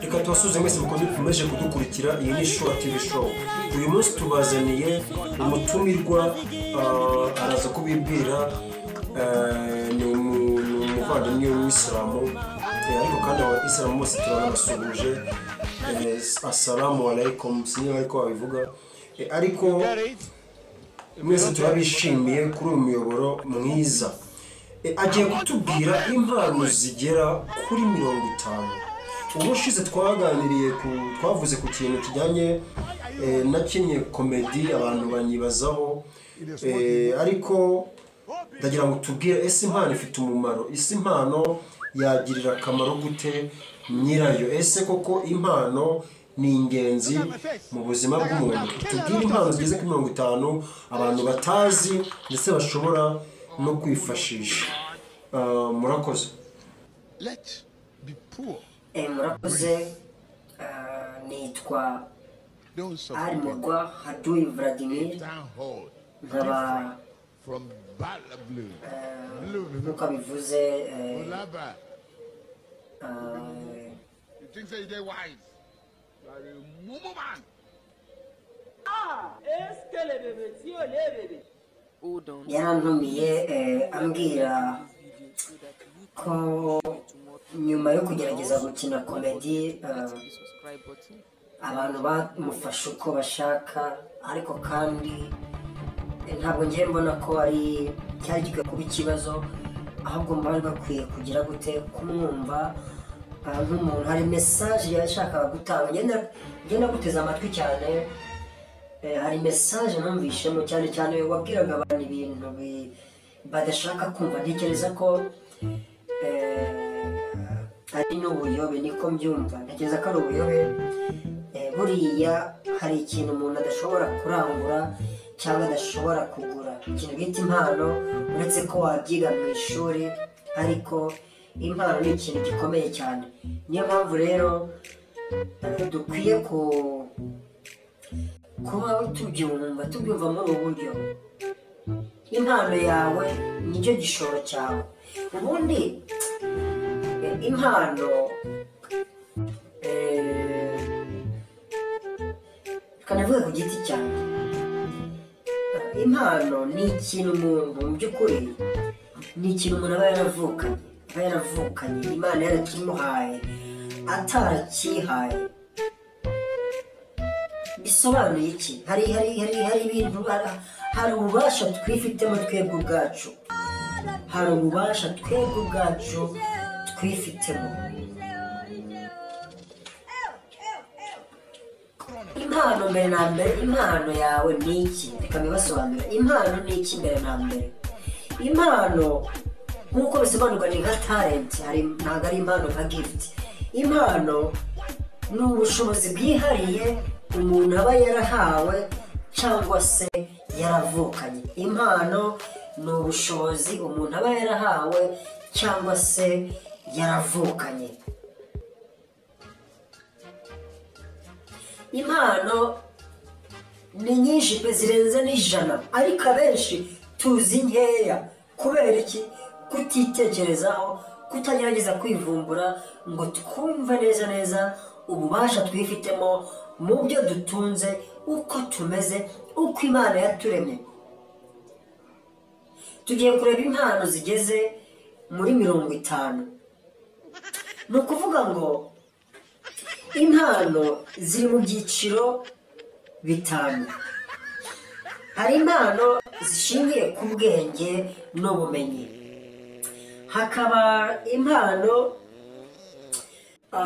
Reka tubasuhuze mwese mukomeje kudukurikira. Iyi ni Shuwa TV Show. Uyu munsi tubazaniye umutumirwa, araza kubibwira. Ni umuvandimwe w'umuyisilamu, ariko kandi abayisilamu bose turabasuhuje. Assalamu alaikum, sinzi ariko babivuga, ariko mwese turabishimiye kuri uyu muyoboro mwiza. Agiye kutubwira impano zigera kuri 50. Ubushize twaganiriye twavuze ku kintu kijyanye nakinnye komedi, abantu banyibazaho, ariko ndagira ngo tubwire, ese impano ifite umumaro? Ese impano yagirira akamaro gute nyirayo? Ese koko impano ni ingenzi mu buzima bw'umuntu? Tubwire impano zigeze kuri 50 abantu batazi ndetse bashobora no kwifashisha. Murakoze. Murakoze. Nitwa Ali Murwa Haduyi Vladimir, nkaba nkuko abivuze yarantumiye ambwira ko nyuma yo kugerageza gukina komedi abantu bamufashe uko bashaka, ariko kandi ntabwo ngiye mbona ko ari cyari gikwiye kuba ikibazo, ahubwo bari bakwiye kugira gute kumwumva nk'umuntu. Hari message yashakaga gutanga, ngenda guteza amatwi cyane. Hari message numvishemo cyane cyane wabwiraga abantu ibintu badashaka kumva. Ntekereza ko ari n'ubuyobe, niko mbyumva. Ntekereza ko ari ubuyobe. Buriya hari ikintu umuntu adashobora kurangura cyangwa adashobora kugura, ikintu bita impano. Uretse ko wabyiga mu ishuri, ariko impano ni ikintu gikomeye cyane. Niyo mpamvu rero dukwiye kuba tubyumva muri ubu buryo. Impano yawe nicyo gishoro cyawe. Ubundi impano, kanavuga ku giti cyanjye, impano ni ikintu umuntu mu by'ukuri ni ikintu umuntu aba yaravukanye, Imana yarakimuhaye atarakihaye. Bisobanuye iki? Hari ibintu, hari ububasha twifitemo twebwe ubwacu, hari ububasha twebwe ubwacu twifitemo. Impano mbere na mbere, impano yawe ni iki? Reka mbibasobanurire. Impano ni iki mbere na mbere? Impano nk'uko bisobanurwa ni nka talent, ntabwo ari impano nka gift. Impano ni ubushobozi bwihariye umuntu aba yarahawe cyangwa se yaravukanye. Impano ni ubushobozi umuntu aba yarahawe cyangwa se yaravukanye. Impano ni nyinshi pe, zirenze n'100, ariko abenshi tuzi nkeya. Kubera iki? Kutitekerezaho, kutagerageza kwivumbura ngo twumve neza neza ububasha twifitemo mu byo dutunze, uko tumeze, uko Imana yaturemye. Tugiye kureba impano zigeze muri 50. Ni ukuvuga ngo impano ziri mu byiciro 5. Hari impano zishingiye ku bwenge n'ubumenyi, hakaba impano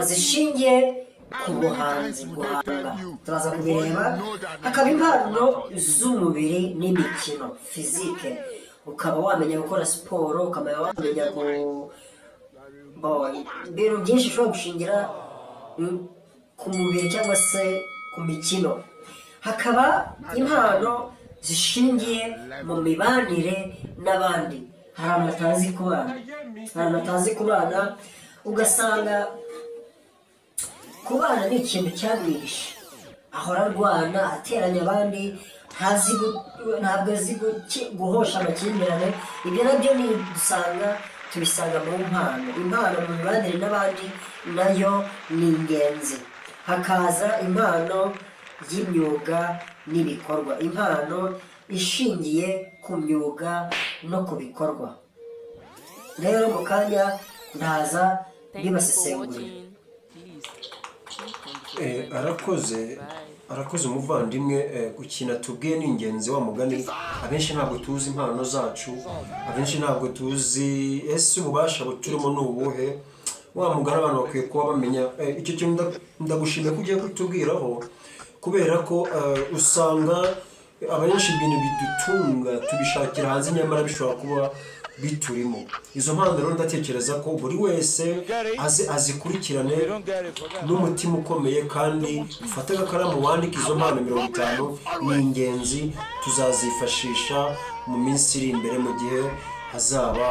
zishingiye ku buhanzi, guhanga, turaza kubireba. Hakaba impano z'umubiri n'imikino, fizike, ukaba wamenya gukora siporo, ukaba wamenya ibintu byinshi ushobora gushingira ku mubiri cyangwa se ku mikino. Hakaba impano zishingiye mu mibanire n'abandi. Hari abantu batazi kubana, hari abantu batazi kubana, ugasanga kubana ni ikintu cyamwishe, ahora arwana ateranya abandi, ntabwo azi guhosha amakimbirane. Ibyo nabyo ni usanga Tubisanga mu mpano. Impano mu mibanire n'abandi nayo ni ingenzi. Hakaza impano y'imyuga n'ibikorwa, impano ishingiye ku myuga no ku bikorwa. Rero mu kanya ndaza Thank you for mbibasesengurira. watching. Please click on the Arakoze. subscribe button. Bye. Arakoze umuvandimwe. Gukina tubwiye ni ingenzi. Wa mugani, abenshi ntabwo tuzi impano zacu, abenshi ntabwo tuzi ese ububasha buturimo ni ubuhe. Wa mugani, abantu bakwiye kuba bamenya icyo kintu. Ndagushimiye ko ugiye kutubwiraho, kubera ko usanga abenshi ibintu bidutunga tubishakira hanze, nyamara bishobora kuba biturimo. Izo mpano rero ndatekereza ko buri wese aze azikurikirane n'umutima ukomeye, kandi ufate agakaramu wandike izo mpano 50. Ni ingenzi, tuzazifashisha mu minsi iri imbere mu gihe hazaba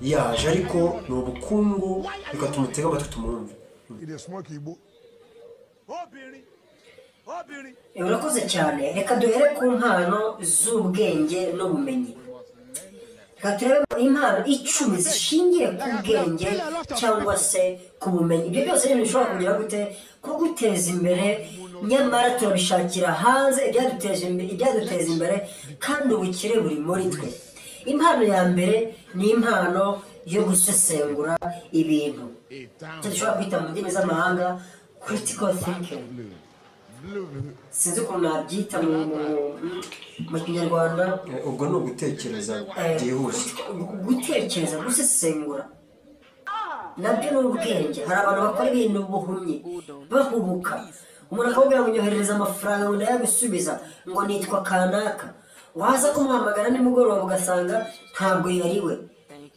yaje. Ariko ni ubukungu. Reka tumutege amatwi tumwumve. He dey smoke igbo. Urakoze cyane. Reka duhere ku mpano z'ubwenge n'ubumenyi. Reka turebe impano 10 zishingiye ku bwenge cyangwa se ku bumenyi. Ibyo byose ni ibintu bishobora kugira gute kuguteza imbere, nyamara turabishakira hanze ibyaduteza imbere, kandi ubukire buri muri twe. Impano ya mbere ni impano yo gusesengura ibintu, icyo dushobora kwita mu ndimi z'amahanga critical thinking. Sinzi ukuntu nabyita mu Kinyarwanda. Ubwo ni ugutekereza byihuse. Gutekereza, gusesengura nabyo ni ubwenge. Hari abantu bakora ibintu buhumyi, bahubuka. Umuntu akakubwira ngo nyoherereza amafaranga, ngo ndayagusubiza, ngo nitwa kanaka. Waza kumuhamagara nimugoroba ugasanga ntabwo yariwe.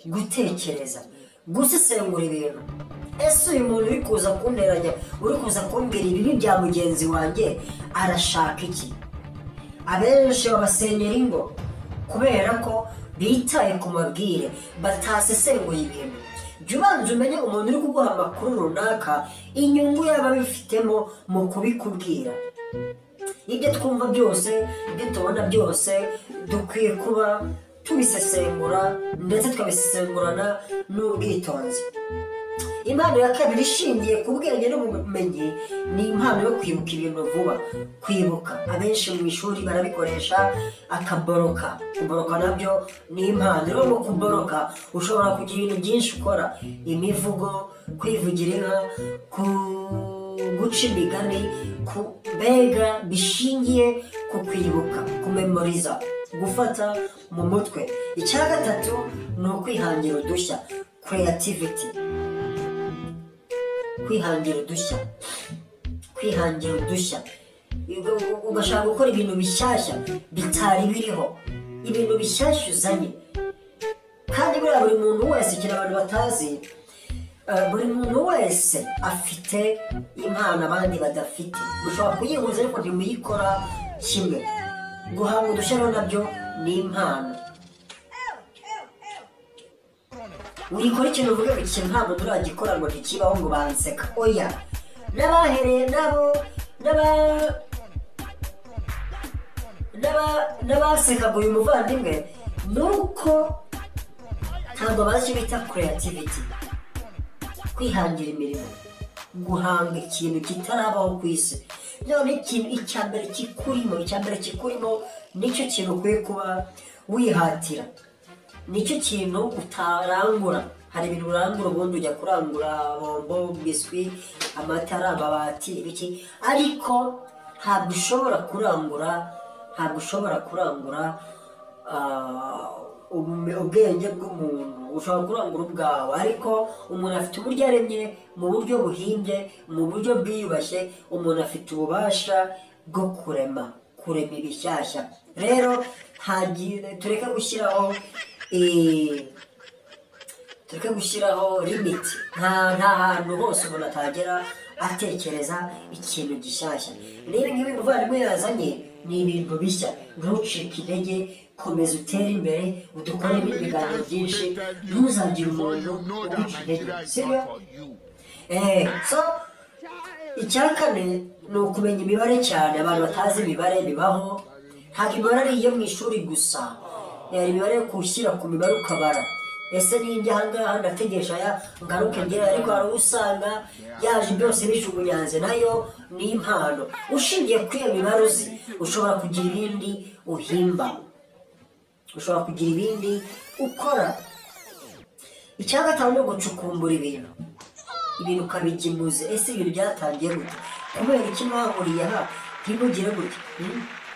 Gutekereza, gusesengura ibintu: ese uyu muntu uri kuza kunteranya, uri kuza kumbwira ibibi bya mugenzi wanjye, arashaka iki? Abenshi babasenyera ingo kubera ko bitaye ku mabwire, batasesenguye ibintu. Jya ubanza umenye umuntu uri kuguha amakuru runaka, inyungu yaba abifitemo mu kubikubwira. Ibyo twumva byose, ibyo tubona byose, dukwiye kuba tubisesengura, ndetse tukabisesengurana n'ubwitonzi. Impano ya kabiri ishingiye ku bwenge n'ubumenyi ni impano yo kwibuka ibintu vuba. Kwibuka, abenshi mu ishuri barabikoresha, akaboroka. Kuboroka nabyo ni impano. Rero mu kuboroka ushobora kugira ibintu byinshi ukora: imivugo, kwivugira inka, ku guca imigani, ku mbega bishingiye ku kwibuka, kumemoriza, gufata mu mutwe. Icya gatatu ni ukwihangira udushya, creativity. Kwihangira udushya, kwihangira udushya, ugashaka gukora ibintu bishyashya bitari biriho, ibintu bishyashya uzanye. Kandi buriya buri muntu wese, ikintu abantu batazi, buri muntu wese afite impano abandi badafite. Mushobora kuyihuza ariko ntimuyikora kimwe. Guhanga udushya rero nabyo ni impano. Wikora ikintu uvuga ngo ikintu ntabwo turagikora, ngo ntikibaho, ngo banseka. Oya, n'abahereye nabo n'abasekaga uyu muvandimwe ni uko ntabwo bazi icyo bita creativity, kwihangira imirimo, guhanga ikintu kitarabaho ku isi. None ikintu icya mbere kikurimo, icya mbere kikurimo nicyo kintu ukwiye kuba wihatira, nicyo kintu utarangura. Hari ibintu urangura, ubundi ujya kurangura bombo, biswi, amatara, amabati, ibiki, ariko ntabwo ushobora kurangura, ntabwo ushobora kurangura ubwenge bw'umuntu. Ushobora kurangura ubwawe, ariko umuntu afite uburyo aremye mu buryo buhimbye, mu buryo bwiyubashye. Umuntu afite ububasha bwo kurema, kurema ibishyashya. Rero tureke gushyiraho limit. Nta hantu hose umuntu atagera atekereza ikintu gishyashya. Niba ngibi umuvandimwe yazanye ni ibintu bishya, ntucike intege, komeza utere imbere, udukore ibiganiro byinshi, ntuzagire umuntu uguca intege, sibyo? So icya kane ni ukumenya imibare cyane. Abantu batazi imibare bibaho. Ntabwo imibare ari iyo mu ishuri gusa. Imibare yo gushyira ku mibare ukabara. Ese ninjya ahangaha ndategesha aya, ngaruke ngere? Ariko hari uwo usanga yaje byose bijugunyanze. Nayo ni impano. Ushingiye kuri iyo mibare uzi, ushobora kugira ibindi uhimba, ushobora kugira ibindi ukora. Icya gatanu ni ugucukumbura ibintu, ibintu ukabigemuza. Ese ibintu byatangiye gute? Kubera iki mwahuriye aha? Ntimugire gutya.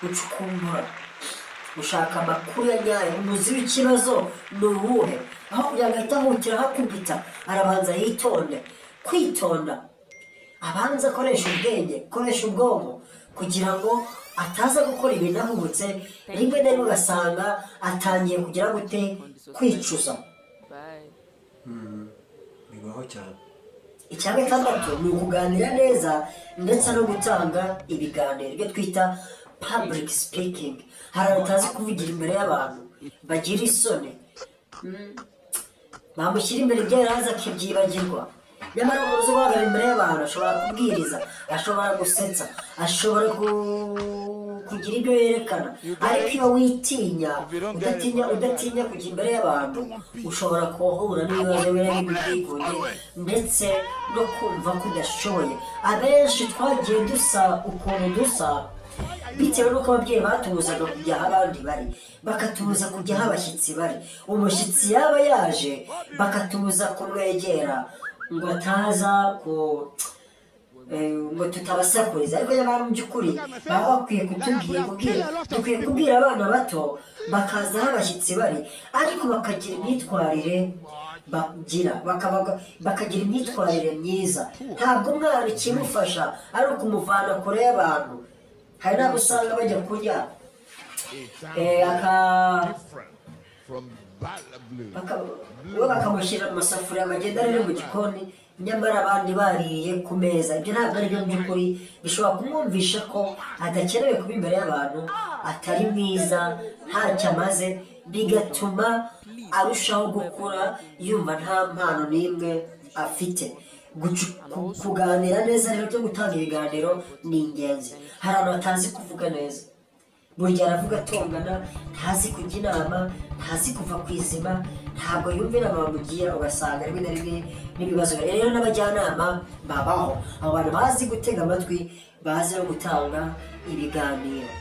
Gucukumbura, gushaka amakuru ya nyayo, umuzi w'ikibazo ni uwuhe? Aho kugira ngo ahite ahutira hakubita, arabanza yitonde. Kwitonda, abanza akoresha ubwenge, akoresha ubwonko, kugira ngo ataza gukora ibintu ahubutse, rimwe na rimwe ugasanga atangiye kugira gute? Kwicuza. Bye. Bibaho cyane. Icya gatandatu ni ukuganira neza ndetse no gutanga ibiganiro, ibyo twita public speaking. Hari abatazi kuvugira imbere y'abantu, bagira isoni. Bamushyira imbere ibyo yarazi akibyibagirwa. Nyamara umuntu uzi guhagarara imbere y'abantu ashobora kubwiriza, ashobora gusetsa, ashobora kugira ibyo yerekana. Ariko iyo witinya, udatinya kujya imbere y'abantu, ushobora kuhura n'ibibazo birimo ubwigunge ndetse no kumva ko udashoboye. Abenshi twagiye dusa ukuntu dusa bitewe n'uko ababyeyi batubuzaga kujya aho abandi bari, bakatubuza kujya aho abashyitsi bari. Umushyitsi yaba yaje, bakatubuza kumwegera ngo ataza ku ngo tutabasakuriza. Ariko nyamara mu by'ukuri baba bakwiye kutubwira kubwira, dukwiye kubwira abana bato bakaza aho abashyitsi bari, ariko bakagira imyitwarire bagira, bakagira imyitwarire myiza. Ntabwo umwana ikimufasha ari ukumuvana kure y'abantu. Hari n'abo usanga bajya kurya we bakamushyira mu masafuriya bagenda rero mu gikoni, nyamara abandi bariye ku meza. Ibyo ntabwo ari byo. Mu by'ukuri bishobora kumwumvisha ko adakenewe kuba imbere y'abantu, atari mwiza, ntacyo amaze, bigatuma arushaho gukura yumva nta mpano n'imwe afite. Kuganira neza rero byo gutanga ibiganiro ni ingenzi. Hari abantu batazi kuvuga neza, burya aravuga atongana, ntazi kujya inama, ntazi kuva ku izima, ntabwo yumva inama bamugira, ugasanga rimwe na rimwe n'ibibazo. Rero n'abajyanama babaho, abo bantu bazi gutega amatwi, bazi no gutanga ibiganiro.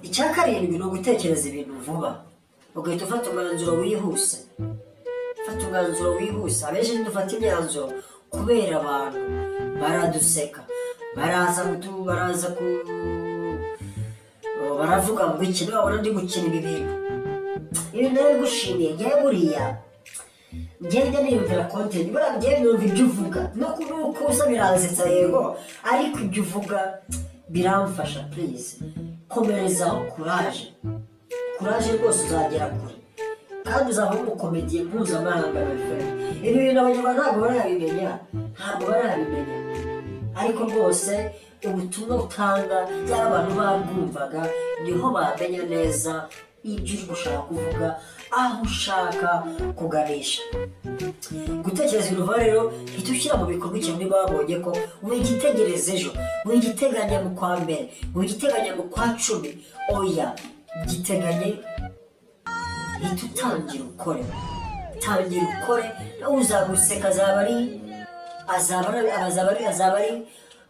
Icya karindwi ni ugutekereza ibintu vuba, ugahita ufata umwanzuro wihuse. Fata umwanzuro wihuse. Abenshi ntidufata imyanzuro kubera abantu baraduseka, baraza baraza ku baravuga ngo iki, nibabona ndi gukina ibi bintu. Ibi nabigushimiye. Ngewe buriya ngenda niyumvira content, buriya ngewe numva ibyo uvuga no kuza biransetsa, yego, ariko ibyo uvuga biramfasha. Please komerezaho, courage, courage rwose, uzagera kure kandi uzaba umukomediye mpuzamahanga, my friend. Ibi bintu Abanyarwanda ntabwo barabimenya, ntabwo barabimenya, ariko rwose ubutumwa utanga, yaba abantu babwumvaga, niho bamenya neza ibyo uri gushaka kuvuga, aho ushaka kuganisha. Gutekereza ibintu vuba rero, hita ushyira mu bikorwa ikintu niba wabonye ko, wigitegereza ejo, wigiteganya mu kwa mbere, wigiteganya mu kwa 10, oya, giteganye, hita utangira ukore. Tangira ukore. Uzaguseka azaba ari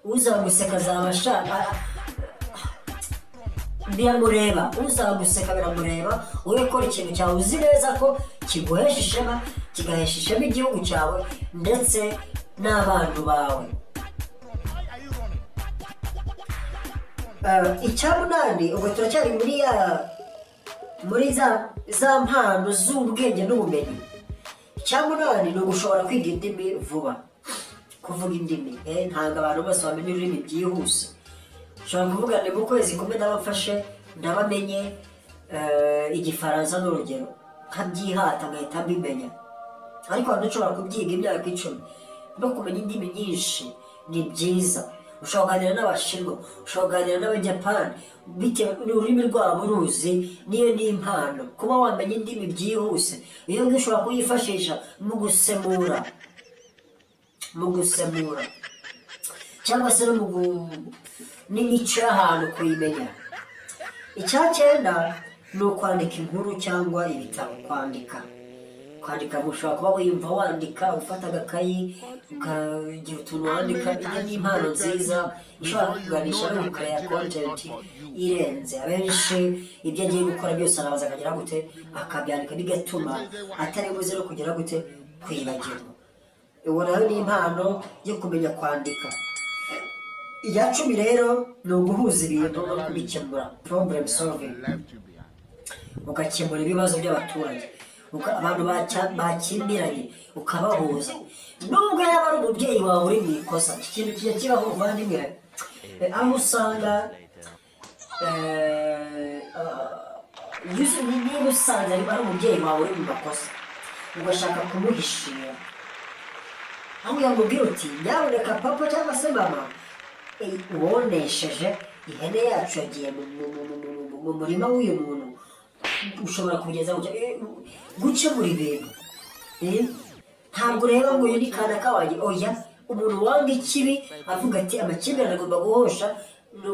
uzaguseka azaba ashaka biramureba. Uzaguseka biramureba. Wowe kora ikintu cyawe uzi neza ko kiguhesha ishema, kigahesha ishema igihugu cyawe ndetse n'abantu bawe. Icya munani, ubwo turacyari muri za mpano z'ubwenge n'ubumenyi. Icya munani ni ugushobora kwiga indimi vuba, kuvuga indimi. Ntabwo abantu bose bamenya ururimi byihuse. Ushobora kuvuga ni mu kwezi kumwe ndabafashe, ndabamenye Igifaransa n'urugero, nkabyihata ngahita mbimenya, ariko abantu ushobora kubyiga imyaka 10. No kumenya indimi nyinshi ni byiza. Ushobora kuganira n'Abashinwa, ushobora kuganira n'Abajapani bitewe n'ururimi rwabo uruzi. Niyo ni impano kuba wamenya indimi byihuse. Iyo ngiyo ushobora kuyifashisha mu gusemura cyangwa se no mu n'imico y'ahantu kuyimenya. Icya cyenda ni ukwandika inkuru cyangwa ibitabo. Kwandika ushobora kuba wiyumva wandika, ufata agakayi ukagira utuntu wandika. Iyo ni impano nziza ishobora kukuganisha no gukorea content irenze. Abenshi ibyo agiye gukora byose arabanza akagera gute, akabyandika, bigatuma atari buze no kugera gute, kwibagirwa. Uwo nayo ni impano yo kumenya kwandika. Iya 10 rero ni uguhuza ibintu no kubikemura, problem solving. Left you behind. Ugakemura ibibazo by'abaturage, abantu bakimbiranye ukabahuza, nubwo yaba ari umubyeyi wawe uri mu ikosa. Iki kintu kijya kibaho, umuvandimwe, aho usanga niba usanze ari umubyeyi wawe uri mu makosa, ugashaka kumuhishira, aho yamubwira uti: "Nyabuneka papa cyangwa se mama, wonesheje ihene yacu yagiye mu murima w'uyu muntu." Ushobora kugeza gukemura ibintu. Ntabwo ureba ngo uyu ni kanaka wanjye, oya. Umuntu wanga ikibi avuga ati: "Amakimbirane agomba guhosha." Nta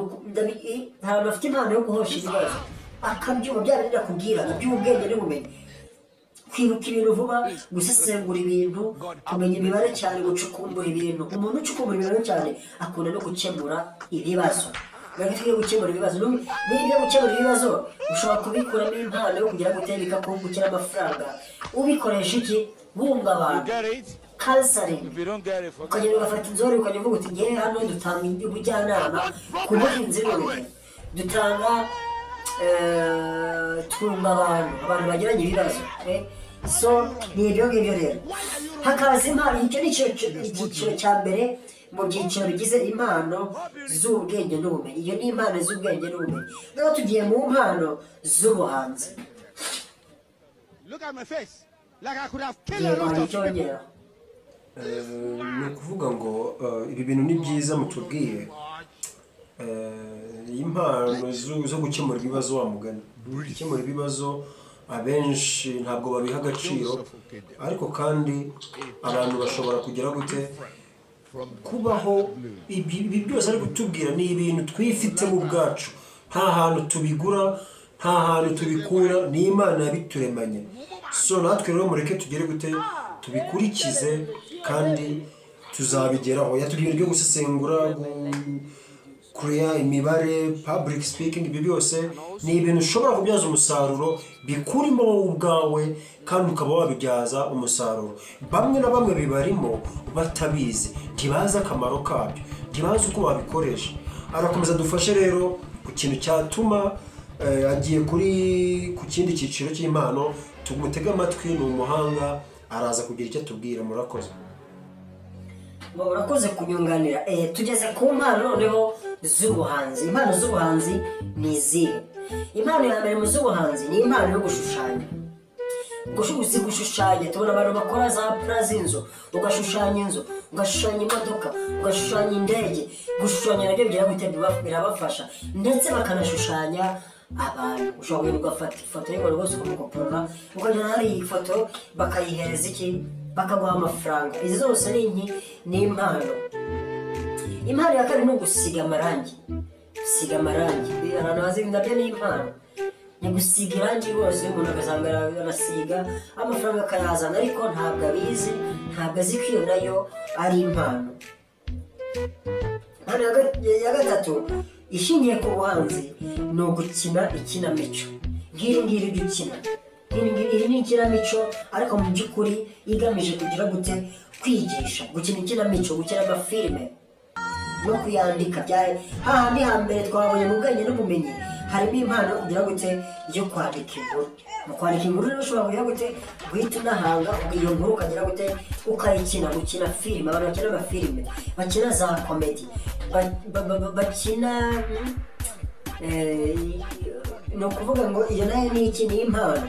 bantu bafite impano yo guhosha ibibazo, akabyumva bya bindi nakubwiraga by'ubwenge n'ubumenyi: kwibuka ibintu vuba, gusesengura ibintu, kumenya imibare cyane, gucukumbura ibintu. Umuntu ucukumbura ibintu cyane akunda no gukemura ibibazo. Ntabwo tugiye gukemura ibibazo. Niba gukemura ibibazo ushobora kubikuramo impano yo kugira gute, bikakungukira amafaranga. Ubikoresha iki? Wunga abantu, counseling. Ukagenda ugafata inzori, ukajya uvuga uti: "Ngewe hano dutanga ubujyanama ku buhinzi." N'urugero, dutanga twunga abantu bagiranye ibibazo. So ni ibyo ngibyo rero. Hakaza impano, icyo ni icyiciro cya mbere mu byiciro bigize impano z'ubwenge n'ubumenyi. Iyo ni impano z'ubwenge n'ubumenyi. Noneho tugiye mu mpano z'ubuhanzi. Look at my face. Like I could have killed a Yego, lot hari of icyo people. wongeraho? Ni ukuvuga ngo ibi bintu ni byiza mutubwiye. Impano zo gukemura ibibazo, wa mugani, gukemura ibibazo abenshi ntabwo babiha agaciro, ariko kandi abantu bashobora kugira gute, kubaho. Ibi byose ari kutubwira ni ibintu twifitemo ubwacu, nta hantu tubigura, nta hantu tubikura, ni Imana yabituremanye. So natwe rero mureke tugere gute, tubikurikize kandi tuzabigeraho. Yatubwiye ibyo gusesengura, kureya imibare, public speaking. Ibyo byose ni ibintu ushobora kubyaza umusaruro, bikurimo wowe ubwawe, kandi ukaba wabibyaza umusaruro. Bamwe na bamwe bibarimo batabizi, ntibazi akamaro kabyo, ntibazi uko babikoresha. Arakomeza dufashe rero ku kintu cyatuma agiye ku kindi cyiciro cy'impano. Tumutege amatwi, ni umuhanga, araza kugira icyo atubwira. Murakoze. Ngo urakoze kunyunganira. Tugeze ku mpano noneho z'ubuhanzi. Impano z'ubuhanzi ni izihe? Impano ya mbere mu z'ubuhanzi ni impano yo gushushanya. Uzi gushushanya, tubona abantu bakora za plan z'inzu, ugashushanya inzu, ugashushanya imodoka, ugashushanya indege. Gushushanya nabyo bigira gute? Birabafasha, ndetse bakanashushanya abantu. Ushobora kugenda ugafata ifoto y'umuntu rwose, ukamukoporora, ukagera hari iyi foto bakayihereza iki, bakaguha amafaranga. Izi zose ni inki? Ni impano. Impano ya kabiri ni ugusiga amarangi. Gusiga amarangi, abantu bazi, nabyo ni impano, ni gusiga irangi rwose. Umuntu agasanga arasiga, amafaranga akayazana, ariko ntabwo abizi, ntabwo azi ko iyo nayo ari impano. Impano ya gatatu ishingiye ku buhanzi ni ugukina ikinamico nk'iri ngiri ujya ukina. Iri ngiri, iri ni ikinamico, ariko mu by'ukuri igamije kugira gute? Kwigisha. Gukina ikinamico, gukina amafilime no kuyandika, bya hahandi hambere twabonye mu bwenge n'ubumenyi, harimo impano yo kugira gute? Yo kwandika inkuru. Mu kwandika inkuru rero ushobora kugira gute? Guhita unahanga iyo nkuru, ukagira gute? Ukayikina. Gukina filime, abantu bakina amafilime, bakina za comedy, bakina ni ukuvuga ngo iyo nayo ni iki? Ni impano.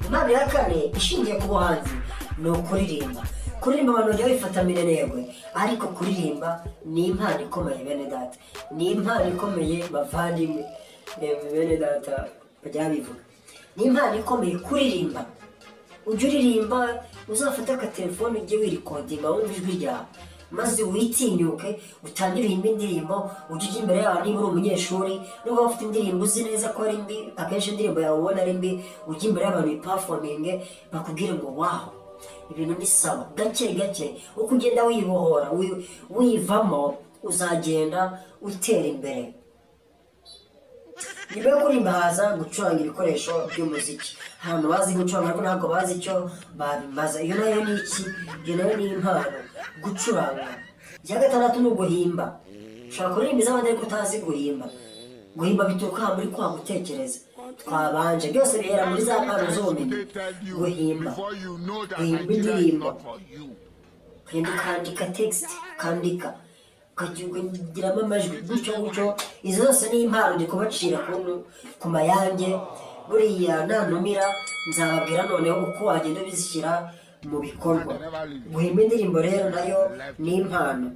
Impano ya kane ishingiye ku buhanzi ni ukuririmba. Kuririmba abantu bajya babifata minenegwe, ariko kuririmba ni impano ikomeye, bene data, ni impano ikomeye, bavandimwe. Bene data bajya babivuga, ni impano ikomeye kuririmba. Ujye uririmba, uzafate akatelefone ujye wirecordinga, wumve ijwi ryawe. Maze witinyuke, utangire uhimbe indirimbo, ujye ujya imbere yawe. Niba uri umunyeshuri, niba ufite indirimbo uzi neza ko ari mbi, akenshi indirimbo yawe ubona ari mbi, ujye imbere y'abantu uyiperforminge, bakubwire ngo "Wow, ibintu ni sawa." Gake gake, uko ugenda wibohora, wivamo, uzagenda utera imbere. Nyuma yo kuririmba haza gucuranga ibikoresho by'umuziki. Ahantu bazi gucuranga ariko ntabwo bazi icyo babimaza. Iyo nayo ni iki? Iyo nayo ni impano, gucuranga. Icya gatandatu ni uguhimba. Ushobora kuririmba iz'abandi ariko utazi guhimba. Guhimba bituruka muri kwa gutekereza twabanje. Byose bihera muri za mpano z'ubumenyi. Guhimba, guhimba indirimbo, ukagenda ukandika text, ukandika, ukagiramo amajwi, gutyo gutyo. Izo zose ni impano ndi kubacira ku mayange. Buriya nantumira nzababwira noneho uko wagenda ubishyira mu bikorwa. Guhimba indirimbo rero nayo ni impano.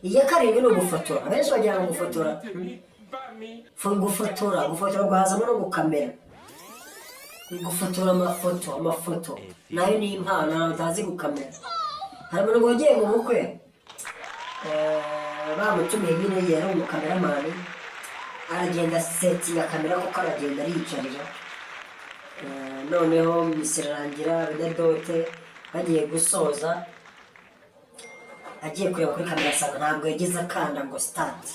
Iya karindwi ni ugufotora. Abenshi bagira ngo gufotora, gufotora guhazamo no gukamera, gufotora amafoto. Amafoto nayo ni impano. Abantu batazi gukamera, hari umuntu wagiye mu bukwe, bamutumiye nyine, yari umucameraman, aragenda settinga kamera kuko aragenda ariyicarira. Noneho misa irarangira, dot bagiye gusoza, agiye kureba kuri kamera asanga ntabwo yageze akanda ngo start.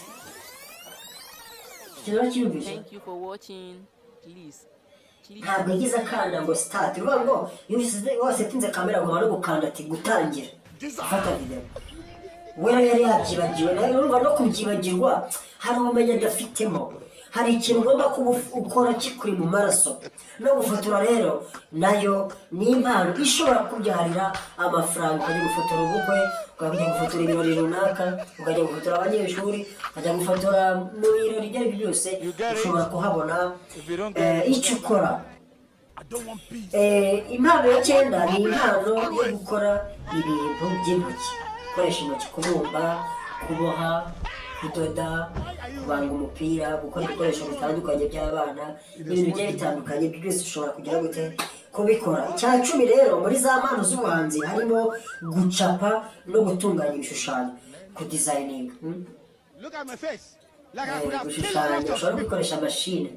Ikintu cyiyumvise. Thank you for watching. Please click Ntabwo yagize akanda ngo start. Uvuga ngo iyo wasettinze kamera ugomba no gukanda ati gutangira gufata video. We rero yari yabyibagiwe. Nawe urumva no kubyibagirwa hari ubumenyi adafitemo. Hari ikintu ugomba kuba ukora kikuri mu maraso. No gufotora rero nayo ni impano ishobora kubyarira amafaranga. Ukajya gufotora ubukwe, ukajya gufotora ibirori runaka, ukajya gufotora abanyeshuri, ukajya gufotora mu birori ibyo ari byo byose, ushobora kuhabona icyo ukora. Impano ya cyenda ni impano yo gukora ibintu by'intoki, gukoresha intoki: kubumba, kuboha, kudoda, kubanga umupira, gukora ibikoresho bitandukanye by'abana n'ibintu bigiye bitandukanye. Ibyo byose ushobora kugira gute? Kubikora. Icya 10 rero muri za mpano z'ubuhanzi harimo gucapa no gutunganya ibishushanyo, kudesigninga. Look at my face. Like I could have killed a Gushushanya, lot of ushobora people. gukoresha mashine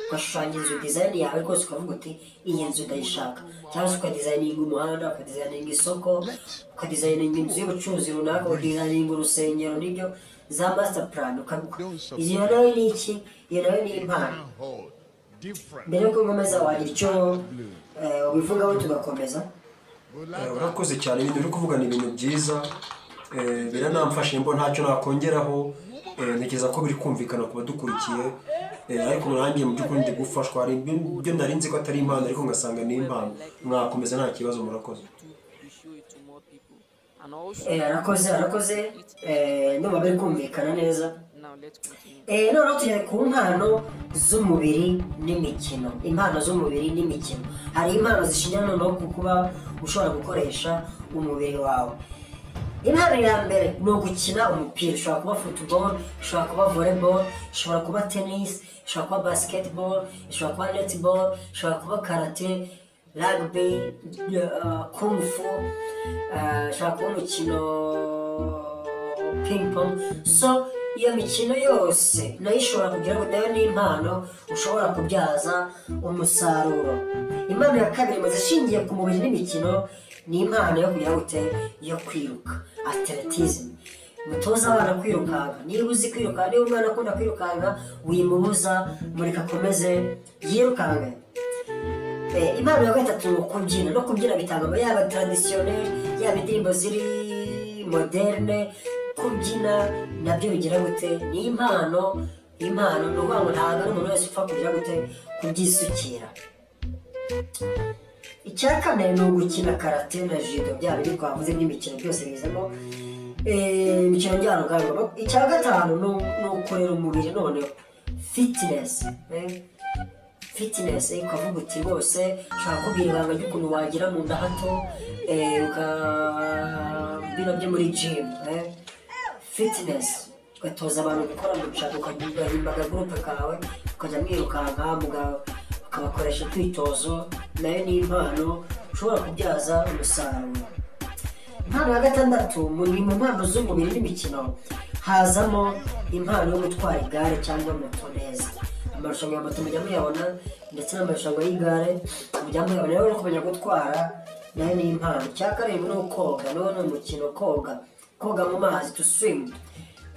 ugashushanya inzu, design yawe rwose, ukavuga uti "Iyi nzu ndayishaka." Cyangwa se ukadesigninga umuhanda, ukadesigninga isoko, ukadesigninga inzu y'ubucuruzi runaka, ukadesigninga urusengero, n'ibyo za master plan. Iyo nayo ni iki? Iyo nayo ni impano. Mbere yuko nkomeza, wagira icyo ubivugaho tugakomeza? Urakoze cyane. Ibintu uri kuvuga ni ibintu byiza, biranamfasha mbo ntacyo nakongeraho. Ntekereza ko biri kumvikana ku badukurikiye. Ariko nanjye mu by'ukuri ndi gufashwa. Hari ibyo nari nzi ko atari impano ariko ngasanga ni impano. Mwakomeza, nta kibazo, murakoze. YouTube to show it to more people. And also, Arakoze, arakoze. Ndumva biri kumvikana neza. Now let's continue. Noneho tugere ku mpano z'umubiri n'imikino. Impano z'umubiri n'imikino, hari impano zishingira noneho ku kuba ushobora gukoresha umubiri wawe. Impano ya mbere ni ugukina umupira. Ushobora kuba football, ushobora kuba volleyball, ushobora kuba tennis, ushobora kuba basketball, ushobora kuba netball, ushobora kuba karate, rugby, kung fu, ushobora kuba umukino ping pong. So iyo mikino yose nayo ishobora kugira ngo nayo ni impano ushobora kubyaza umusaruro. Impano ya kabiri mu zishingiye ku mubiri n'imikino ni impano yo kugira gute? Yo kwiruka, athlétisme. Mutoza abana kwirukanka. Niba uzi kwirukanka, niba umwana akunda kwirukanka, wimubuza, mureka akomeze yirukanke. Impano ya gatatu ni ukubyina. No kubyina bitanga, yaba traditionnel, yaba indirimbo ziri moderne, kubyina nabyo bigira gute? Ni impano. Impano ni ukuvuga ngo ntabwo ari umuntu wese upfa kugira gute? Kubyisukira. Icya kane ni ugukina karate na judo, bya bindi twavuze by'imikino byose bizamo. Imikino njyarugamba. Icya gatanu ni ukorera umubiri noneho, fitness. Fitness, ukavuga uti rwose ushobora kubwira ibanga ry'ukuntu wagira mu nda hato, bino byo muri gym, fitness, ugatoza abantu gukora muca, ugahimba akagurupe kawe, ukajya mwirukanka, ukabakoresha utwitozo. Nayo ni impano ushobora kubyaza umusaruro. Impano ya gatandatu ni mu mpano z'umubiri n'imikino, hazamo impano yo gutwara igare cyangwa moto neza. Amarushanwa ya moto mujya muyabona, ndetse n'amarushanwa y'igare mujya muyabona. Rero kumenya gutwara nayo ni impano. Icya karindwi ni ukoga, nawo ni umukino, koga mu mazi, to swim,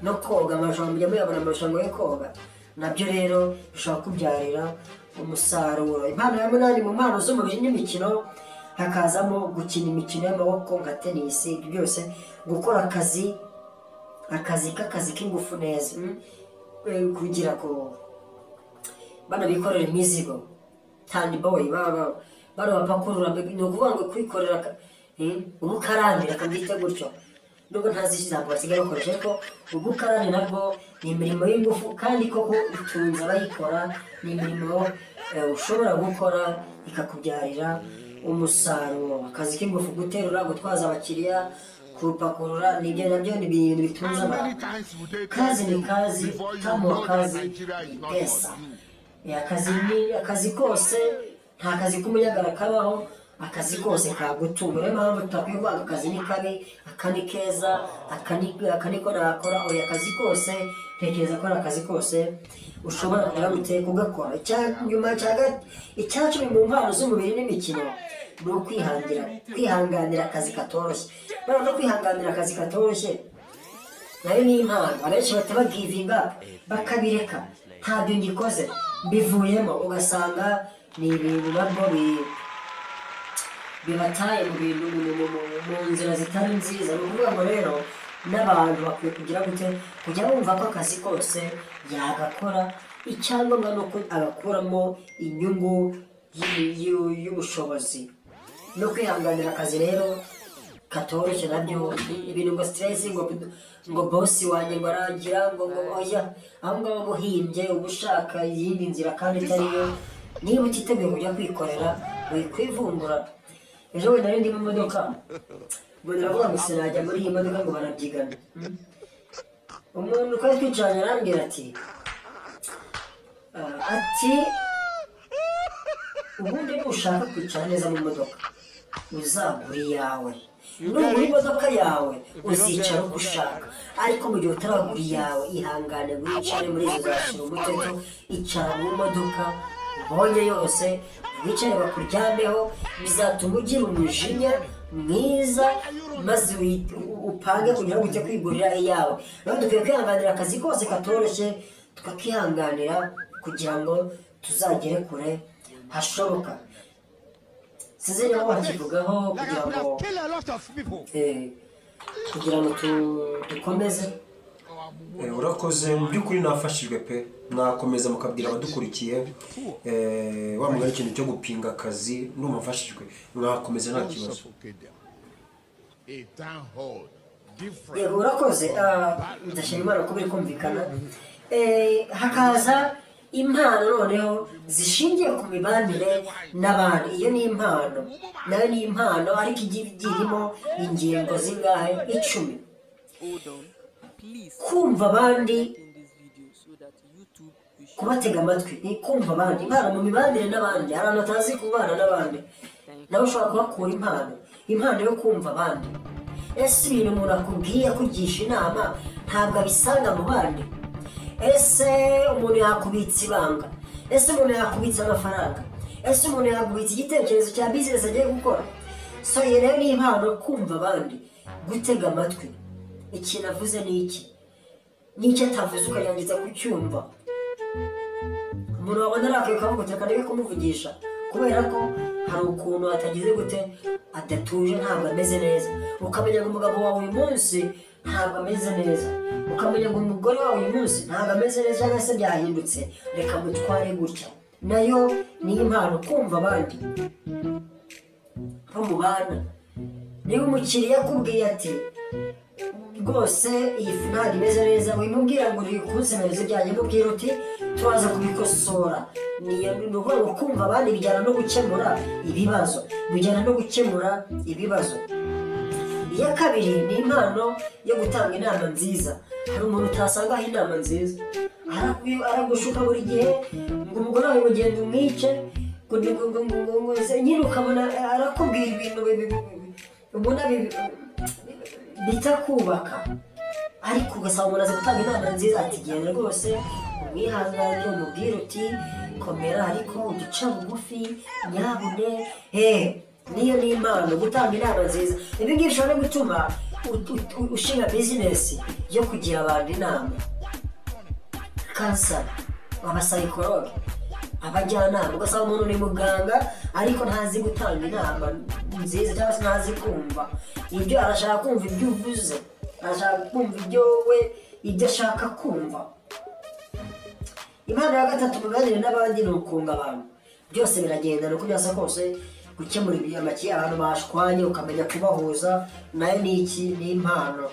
no koga amarushanwa mujya muyabona, amarushanwa yo koga nabyo rero bishobora kubyarira umusaruro. Impano ya munani mu mpano z'umubiri n'imikino hakazamo gukina imikino y'amaboko nka tenisi, ibyo byose, gukora akazi k'ingufu neza, kugira ko bano bikorera imizigo, tani boy, bano bapakurura, ni ukuvuga ngo kwikorera ubukarani, reka mbyite gutyo, nubwo ntazi ijambo basigaye bakoresha, ariko ubukarani nabwo ni imirimo y'ingufu kandi koko itunze abayikora. Ni imirimo ushobora gukora ikakubyarira umusaruro. Akazi k'ingufu, guterura, gutwaza abakiriya, kupakurura, nibyo nabyo ni ibintu bitunze abantu. Kazi ni kazi, utamu wa kazi ni pesa. Akazi ni akazi kose, nta kazi k'umunyagara kabaho, akazi kose kagutunga. Niyo mpamvu tutakwiye kuvuga ngo akazi ni kabi, aka ni keza, aka niko nakora. Oya, akazi kose, ntekereza ko ari akazi kose ushobora kugira gute kugakora. Icya nyuma icya 10 mu mpano z'umubiri n'imikino ni ukwihangira, kwihanganira akazi katoroshye. Bano no kwihanganira akazi katoroshye nayo ni impano. Abenshi bahita bagivinga up, bakabireka, ntabyo ngikoze, mbivuyemo, ugasanga ni ibintu nabwo bibataye mu bintu mu nzira zitari nziza. Ni ukuvuga ngo rero n'abantu bakwiye kugira gute, kujya bumva ko akazi kose yagakora, icyangombwa ni uko agakuramo inyungu y'ubushobozi. No kwihanganira akazi rero katoroshye nabyo, ibintu ngo stress, ngo boss wanjye ngo arangira ngo oya, aho ngaho uba uhimbye, uba ushaka iyindi nzira kandi itari yo. Niba utiteguye kujya kwikorera, wikwivumbura. Ejo wenda nari ndi mu modoka, ngo ndavuga ngo sinajya muri iyi modoka, ngo barabyigana. Umuntu twari twicaranye arambwira ati ati ubundi nushaka kwicara neza mu modoka uzagura iyawe, nugura imodoka yawe uzicara uko ushaka, ariko mu gihe utaragura iyawe ihangane wicare muri izo zashira umuteto, icara mu modoka ubonye yose, wicare bakuryameho, bizatuma ugira umujinya mwiza maze upange kugira ngo ujye kwigurira iyawe. Rero dukwiye kwihanganira akazi kose katoroshye, tukakihanganira kugira ngo tuzagere kure hashoboka. Sinzi niba wakivugaho kugira ngo Kill a lot of people. Kugira ngo dukomeze. Urakoze, mu by'ukuri nafashijwe pe. Mwakomeza mukabwira abadukurikiye, wa mugani, ikintu cyo gupinga akazi. Ndumva mfashijwe, mwakomeza nta Don't kibazo. suffocate them. A town hall different. Yego, urakoze. Ndashima Imana ko biri kumvikana. Hakaza impano noneho zishingiye ku mibanire n'abandi. Iyo ni impano, nayo ni impano, ariko igiye irimo ingingo zingahe? 10. Hold on. Please Kumva abandi, like in this video so that YouTube will show kubatega amatwi, ni kumva abandi, impano mu mibanire n'abandi. Hari abantu batazi kubana n'abandi, nawe ushobora kuhakura impano, impano yo kumva abandi. Ese ibintu umuntu akubwiye akugisha inama ntabwo abisanga mu bandi? Ese umuntu yakubitsa ibanga? Ese umuntu yakubitsa amafaranga? Ese umuntu yakubitsa igitekerezo cya bizinesi agiye gukora? So iyo rero ni impano, kumva abandi, gutega amatwi. Ikintu avuze ni iki, n'icyo atavuze ukagerageza kucyumva. Umuntu wabona arakaye ukavuga uti reka ndeke kumuvugisha, kubera ko hari ukuntu atagize gute, adatuje, ntabwo ameze neza. Ukamenya ngo umugabo wawe uyu munsi ntabwo ameze neza, ukamenya ngo umugore wawe uyu munsi ntabwo ameze neza, cyangwa se byahindutse, reka mutware gutya. Nayo ni impano, kumva abandi bo mubana. Niba umukiriya akubwiye ati rwose iyi fu ntabwo imeze neza, wimubwira ngo uri kunsemereza ibyanjye, mubwira uti turaza kubikosora. Ni ukuvuga ngo kumva abandi bijyana no gukemura ibibazo, bijyana no gukemura ibibazo. Iya kabiri ni impano yo gutanga inama nziza. Hari umuntu utasangaho inama nziza, aragushuka buri gihe ngo umugore wawe ngo genda umwice, ngo nyine ukabona arakubwira ibintu ubona Bitakubaka, ariko ugasanga umuntu azi gutanga inama nziza, ati genda rwose umwihangane, umubwire uti komera ariko uduca bugufi nyabune. Niyo ni impano, gutanga inama nziza. Ibi ngibi bishobora no gutuma ushinga bizinesi yo kugira abantu inama, counselor, abapsychologue, abajyanama. Ugasanga umuntu ni muganga ariko ntazi gutanga inama nziza, cyangwa se ntazi kumva ibyo arashaka kumva, ibyo uvuze arashaka kumva ibyo we ibyo ashaka kumva. Impano ya gatatu, muganire n'abandi, ni ukunga abantu. Byose biragenda, ni uko byasa kose gukemura amaki abantu bashwanye, ukamenya kubahuza, nayo ni iki? Ni impano.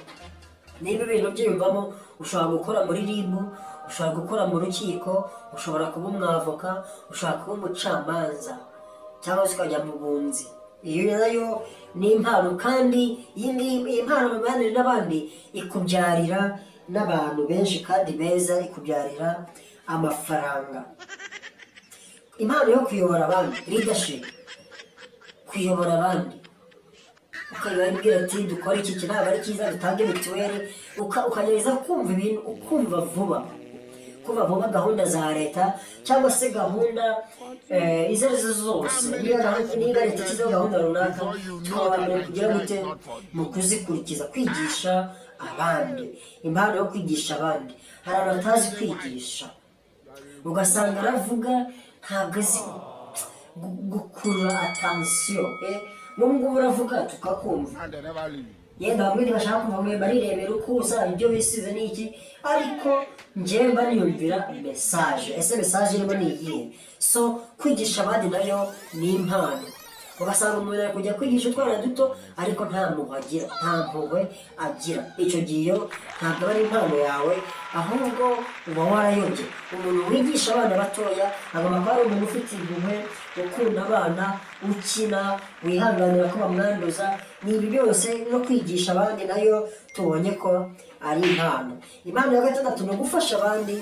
Niba ibintu byiyumvamo, ushobora gukora muri RIB, ushobora gukora mu rukiko, ushobora kuba umwavoka, ushobora kuba umucamanza, cyangwa se ukajya mu bunzi. Iyo nayo ni impano. Kandi iyi ngiyi, iyi mpano mu mibanire n'abandi ikubyarira n'abantu benshi kandi beza, ikubyarira amafaranga. Impano yo kuyobora abandi, leadership, kuyobora abandi, ukabibabwira ati dukore iki, iki ntabwo ari cyiza, dutange mituweli, ukagerageza kumva ibintu, ukumva vuba, kumva vuba gahunda za leta cyangwa se gahunda izo ari zo zose. Niba leta ishyizeho gahunda runaka, tukaba mbere kugira gute mu kuzikurikiza, kwigisha abandi, impano yo kwigisha abandi. Hari abantu batazi kwigisha, ugasanga aravuga ntabwo azi gukurura attention. N'ubu ngubu uravuga tukakumva. And they never leave. Yenda bamwe ntibashaka kumva, bamwe barirebera uko usa, ibyo bisize ni iki, ariko njyewe mba niyumvira message. Ese message irimo ni iyihe? So kwigisha abandi nayo ni impano. Ugasanga umuntu ari kujya kwigisha utwana duto ariko nta mpuhwe agira, nta mpuhwe agira. Icyo gihe iyo ntabwo aba ari impano yawe, ahubwo uba warayobye. Umuntu wigisha abana batoya agomba kuba ari umuntu ufite impuhwe, ukunda abana, ukina, wihanganira ko bamwanduza. Ni ibi byose, no kwigisha abandi nayo tubonye ko ari impano. Impano ya gatandatu ni ugufasha abandi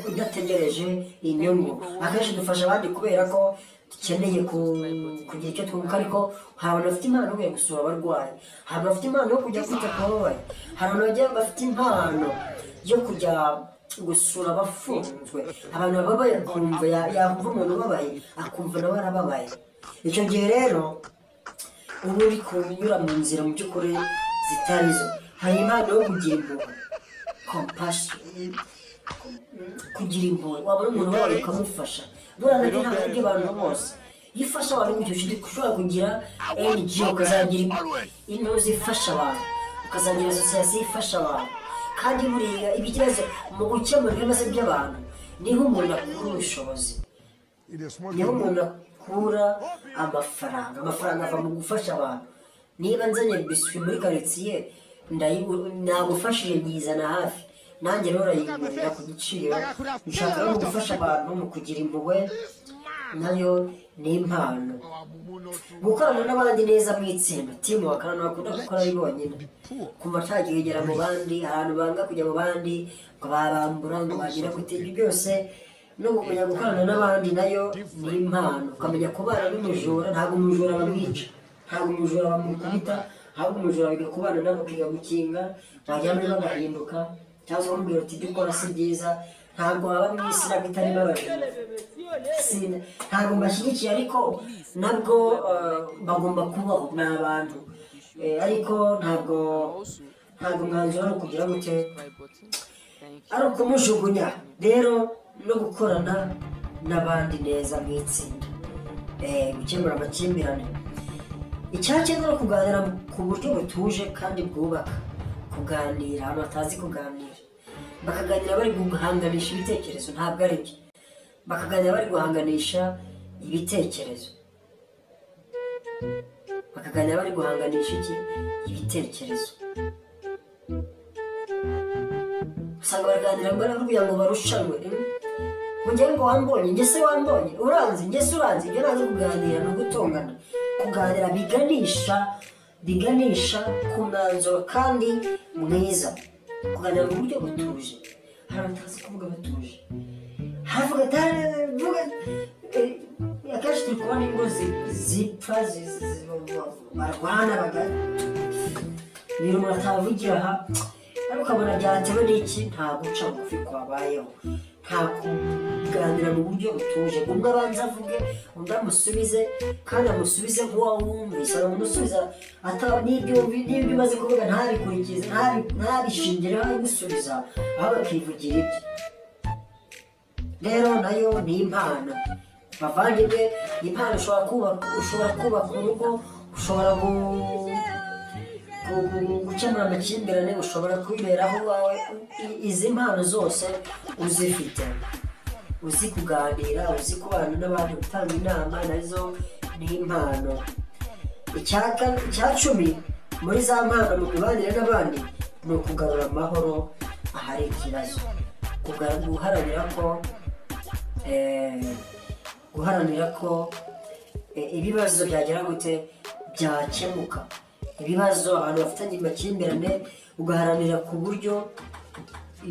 udategereje inyungu. Akenshi dufasha abandi kubera ko dukeneye kugira icyo twunguka, ariko hari abantu bafite impano yo kujya gusura abarwayi, hari abantu bafite impano yo kujya kwita ku bababaye, hari abantu bafite impano yo kujya gusura abafunzwe, abantu bababaye, akumva yakumva umuntu ubabaye akumva nawe arababaye. Icyo gihe rero uba uri kunyura mu nzira mu by'ukuri zitari zo. Hari impano yo kugira impuhwe, compassion, kugira impuhwe, wabona umuntu wawe ukamufasha. Buriya nabyo ntabwo ari abantu bose. Iyo ufasha abantu gutyo, ushobora kugira NGO, ukazagira intuzi ifasha abantu, ukazagira association ifasha abantu. Kandi buriya ibibazo mu gukemura ibibazo by'abantu niho umuntu akura ubushobozi, It is small. niho umuntu akura amafaranga. Amafaranga ava mu gufasha abantu. Niba nzanye biswi muri karitsiye, nagufashije nyizana hafi, nanjye rero urayigurira ku giciro nshaka. No gufasha abantu mu kugira impuhwe nayo ni impano. Gukorana n'abandi neza mu itsinda, teamwork. Abantu bakunda gukora ari bonyine, kumva ntagiye mu bandi. Hari abantu banga kujya mu bandi ngo babambura, ngo bagira gute. Ibyo byose no kumenya gukorana n'abandi nayo ni impano. Ukamenya kubana n'umujura. Ntabwo umujura bamwica, ntabwo umujura bamukubita, ahubwo umujura wiga kubana nawe, ukiga gukinga, wajya muri bagahinduka, cyangwa se ukamubwira uti ibyo ukora si byiza. Ntabwo waba mu isi ntabwo itarimo abajura. Ntabwo mbashyigikiye, ariko nabwo bagomba kubaho, ni abantu. Ariko ntabwo umwanzuro ari ukugira gute, ari ukumujugunya. Rero no gukorana n'abandi neza mu itsinda, gukemura amakimbirane. Icyacyenda ni ukuganira ku buryo butuje kandi bwubaka. Kuganira, abantu batazi kuganira bakaganira bari guhanganisha ibitekerezo, ntabwo ari byo. Bakaganira bari guhanganisha ibitekerezo, bakaganira bari guhanganisha iki? Ibitekerezo. Usanga baraganira ngo kugira ngo barushanwe, ngo njye ngo wambonye, njye se wambonye, uranzi, njye se uranzi. Ibyo ntabwo kuganira, ni ugutongana. Kuganira biganisha ku mwanzuro kandi mwiza, kuganira mu buryo butuje. Hari abatazi kuvuga batuje, haravuga atavuga. Akenshi turi kubona ingo zipfa, barwana. Ibintu umuntu atavugira aha, ariko ukabona byatewe n'iki? Nta guca bugufi kwabayeho, nta kuganira mu buryo butuje, umwe abanza avuge, undi amusubize, kandi amusubize nk'uwawumvise. Hari umuntu usubiza n'ibyo umaze kuvuga ntabikurikize, ntabishingireho ari gusubiza, ahubwo akivugira ibye. Rero nayo ni impano, bavandimwe. Impano ushobora kubaka urugo, ushobora gukemura amakimbirane, ushobora kwiberaho iwawe. Izi mpano zose uzifite, uzi kuganira, uzi kubana n'abandi, gutanga inama, nazo ni impano. Icya 10 muri za mpano mu mibanire n'abandi ni ukugarura amahoro ahari ikibazo, guharanira ko ibibazo byagera gute, byakemuka. Ibibazo abantu bafitanye amakimbirane, ugaharanira ku buryo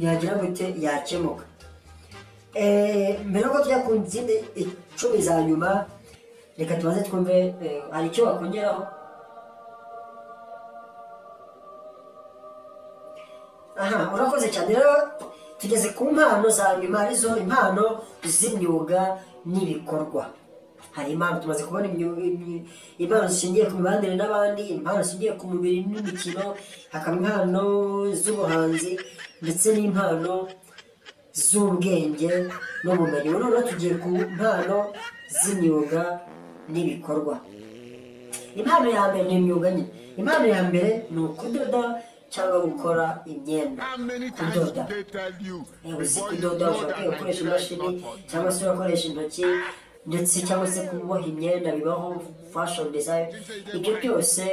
yagira gute, yakemuka. Mbere yuko tujya ku zindi 10 za nyuma, reka tubanze twumve hari icyo wakongeraho. Aha, urakoze cyane. Rero tugeze ku mpano za nyuma, arizo impano z'imyuga n'ibikorwa. Hari impano tumaze kubona, impano zishingiye ku mibanire n'abandi, impano zishingiye ku mubiri n'imikino, hakaba impano z'ubuhanzi ndetse n'impano z'ubwenge n'ubumenyi. Ubu noneho tugiye ku mpano z'imyuga n'ibikorwa. Impano ya mbere ni imyuga nyine. Impano ya mbere ni ukudoda cyangwa gukora imyenda. How many times Kudoda. did they tell you Uzi before you kudoda, know ushobora that kwiga gukoresha Nigeria is imashini not for you? cyangwa se urakoresha intoki, ndetse cyangwa se kuboha imyenda bibaho, fashion design, ibyo byose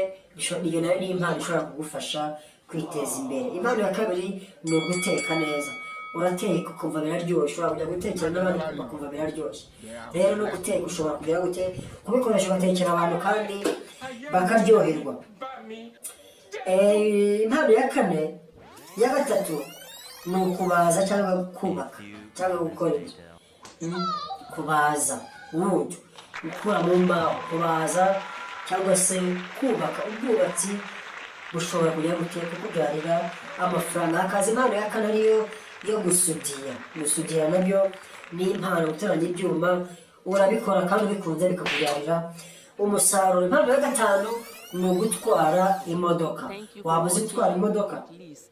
iyo nayo ni impano ishobora kugufasha kwiteza imbere. Impano ya kabiri ni uguteka neza. Urateka ukumva biraryoshye, ushobora kujya gutekera n'abandi bakumva biraryoshye. Rero no guteka ushobora kugira gute, kubikoresha ugatekera abantu kandi bakaryoherwa. Impano ya kane, ya gatatu ni ukubaza cyangwa kubaka cyangwa gukora inzu. Kubaza wood, gukura mu mbaho, kubaza cyangwa se kubaka, ubwubatsi bushobora kujya gute, kukubyarira amafaranga. Hakaza impano ya kane ariyo yo gusudira. Gusudira nabyo ni impano, guteranya ibyuma, urabikora kandi ubikunze bikakubyarira umusaruro. Impano ya gatanu ni ugutwara imodoka. Thank you for Waba uzi gutwara watching. imodoka? Please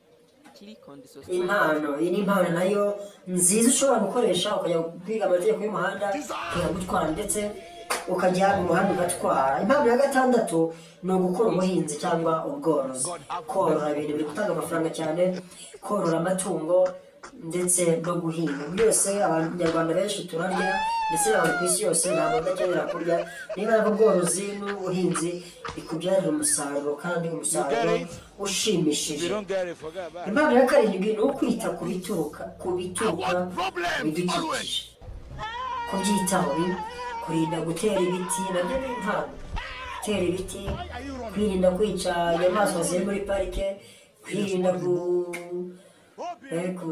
click on the subscribe Impano, iyi ni impano nayo nziza ushobora gukoresha, ukajya kwiga amategeko y'umuhanda, ukiga gutwara, ndetse ukajya mu muhanda ugatwara. Impano ya gatandatu ni ugukora ubuhinzi cyangwa ubworozi. Korora ibintu biri gutanga amafaranga cyane, korora amatungo ndetse no guhinga, byose Abanyarwanda benshi turarya, ndetse n'abantu ku isi yose, ntabwo udakenera kurya. Niba ari ubworozi n'ubuhinzi bikubyarira umusaruro kandi umusaruro ushimishije. If you don't get it, forget about it. Impano ya karindwi ni ukwita ku bituruka bidukikije, kubyitaho, kurinda gutera ibiti, nabyo ni impano. Gutera ibiti, kwirinda kwica inyamaswa ziri muri parike, kwirinda ku eh, ku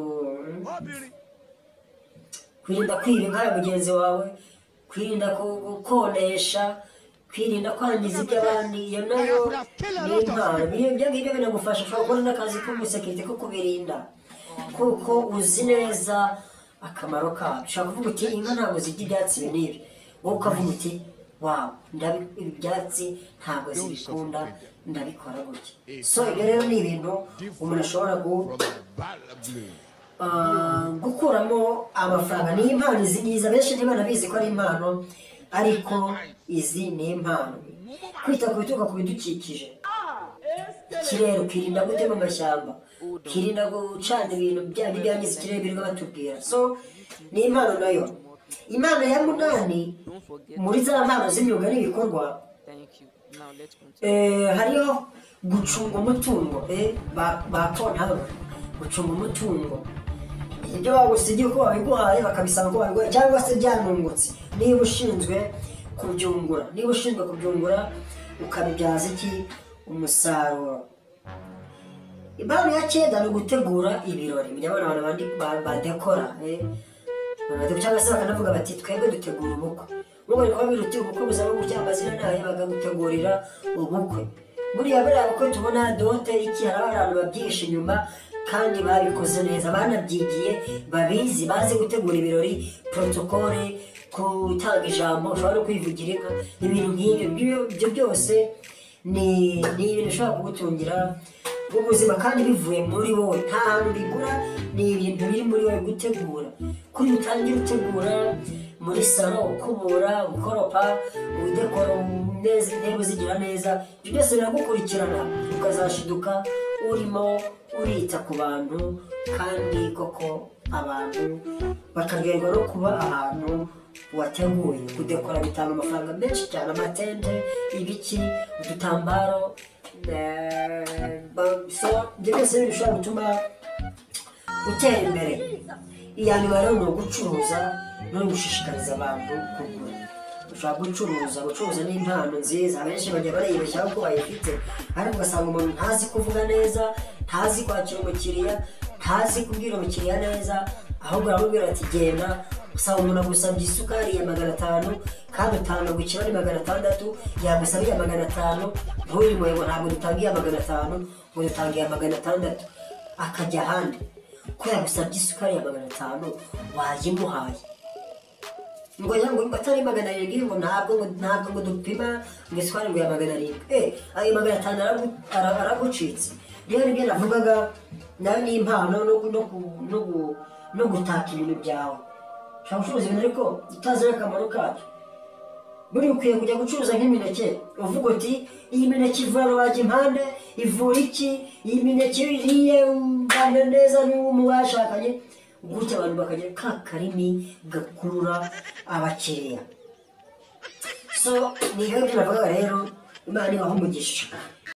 kwirinda kwiba inka ya mugenzi wawe, kwirinda gukonesha, kwirinda kwangiza iby'abandi, iyo nayo ni impano. Ibyo ngibyo binagufasha, ushobora kubona n'akazi k'umusekirite ko kubirinda, kuko uzi neza akamaro kabyo. Ushobora kuvuga uti: "Inka ntabwo zirya ibyatsi ibi n'ibi." Wowe ukavuga uti: "Wow, ibi byatsi ntabwo zibikunda, ndabikora gutya." So ibyo rero ni ibintu umuntu ashobora gukuramo amafaranga. Ni impano izi ngizi, abenshi ntibanabizi ko ari impano, ariko izi ni impano. Kwita ku bituruka ku bidukikije, ikirere, ukirinda gutema amashyamba, ukirinda gucana ibintu bya bindi byangiza ikirere birirwa batubwira. So ni impano nayo. Impano ya munani Don't forget. muri za mpano z'imyuga n'ibikorwa, Thank you. Now let's continue. Hariho gucunga umutungo, ba kontabo, gucunga umutungo, ibyo bagusigiye uko babiguhaye, bakabisanga uko babiguhaye cyangwa se byanungutse, niba ushinzwe kubyungura ukabibyaza iki, umusaruro. Impano ya cyenda ni ugutegura ibirori. Mujya mubona abantu badekora, cyangwa se bakanavuga bati: "Twebwe dutegura ubukwe." Ubwo bari kubabwira uti: "Ubukwe buzaba gutya, amazina ni aya," bakagutegurira ubukwe. Buriya bukwe tubona, dot, iki, hari abantu babyihishe inyuma kandi babikoze neza, banabyigiye, babizi, bazi gutegura ibirori, protocole, gutanga ijambo, ushobora no kwivugira inka, ibintu nk'ibyo. Ibyo byose ni ibintu bishobora kugutungira ubuzima kandi bivuye muri wowe, nta hantu bigura, ni ibintu biri muri wowe gutegura. Kuri utangira utegura muri salon, ukubura, ukoropa, udekora neza, intebe uzigira neza, ibyo byose biragukurikirana, ukazashiduka urimo urita ku bantu, kandi koko abantu bakaryoherwa no kuba ahantu wateguye. Kudekora bitanga amafaranga menshi cyane, amatente, ibiki, udutambaro, so ibyo byose ni bishobora gutuma utera imbere. Iya nyuma rero ni ugucuruza no gushishikariza abantu kugura. Ushobora gucuruza. Gucuruza ni impano nziza, abenshi bajya bariyibeshyaho ko bayifite, ariko ugasanga umuntu ntazi kuvuga neza, ntazi kwakira umukiriya, ntazi kubwira umukiriya neza, ahubwo aramubwira ati "Genda." Usanga umuntu agusabye isukari ya 500 kandi utanga ku kiro ni 600, yagusaba iya 500 ntuyimuhe, ngo "Ntabwo dutanga iya 500," ngo "Dutanga iya 600," akajya ahandi. Ko yagusabye isukari ya 500 wayimuhaye, ngo ya ngo atari 700, ngo ntabwo ngo dupima ngo isukari ngo ya 700, ayo 500 aragucitse. Rero nibyo navugaga, nayo ni impano no gutaka ibintu byawe. Ushobora gucuruza ibintu ariko utazi n'akamaro kabyo. Buriya ukwiye kujya gucuruza nk'imineke, uvuga uti "Iyi mineke ivura rubagimpande, ivura iki, iyi mineke iyo uyiriye ubana neza n'uwo mu bashakanye," gutya abantu bakagira ka karimi gakurura abakiriya. So ni ibyo navugaga rero. Imana ibaha umugisha.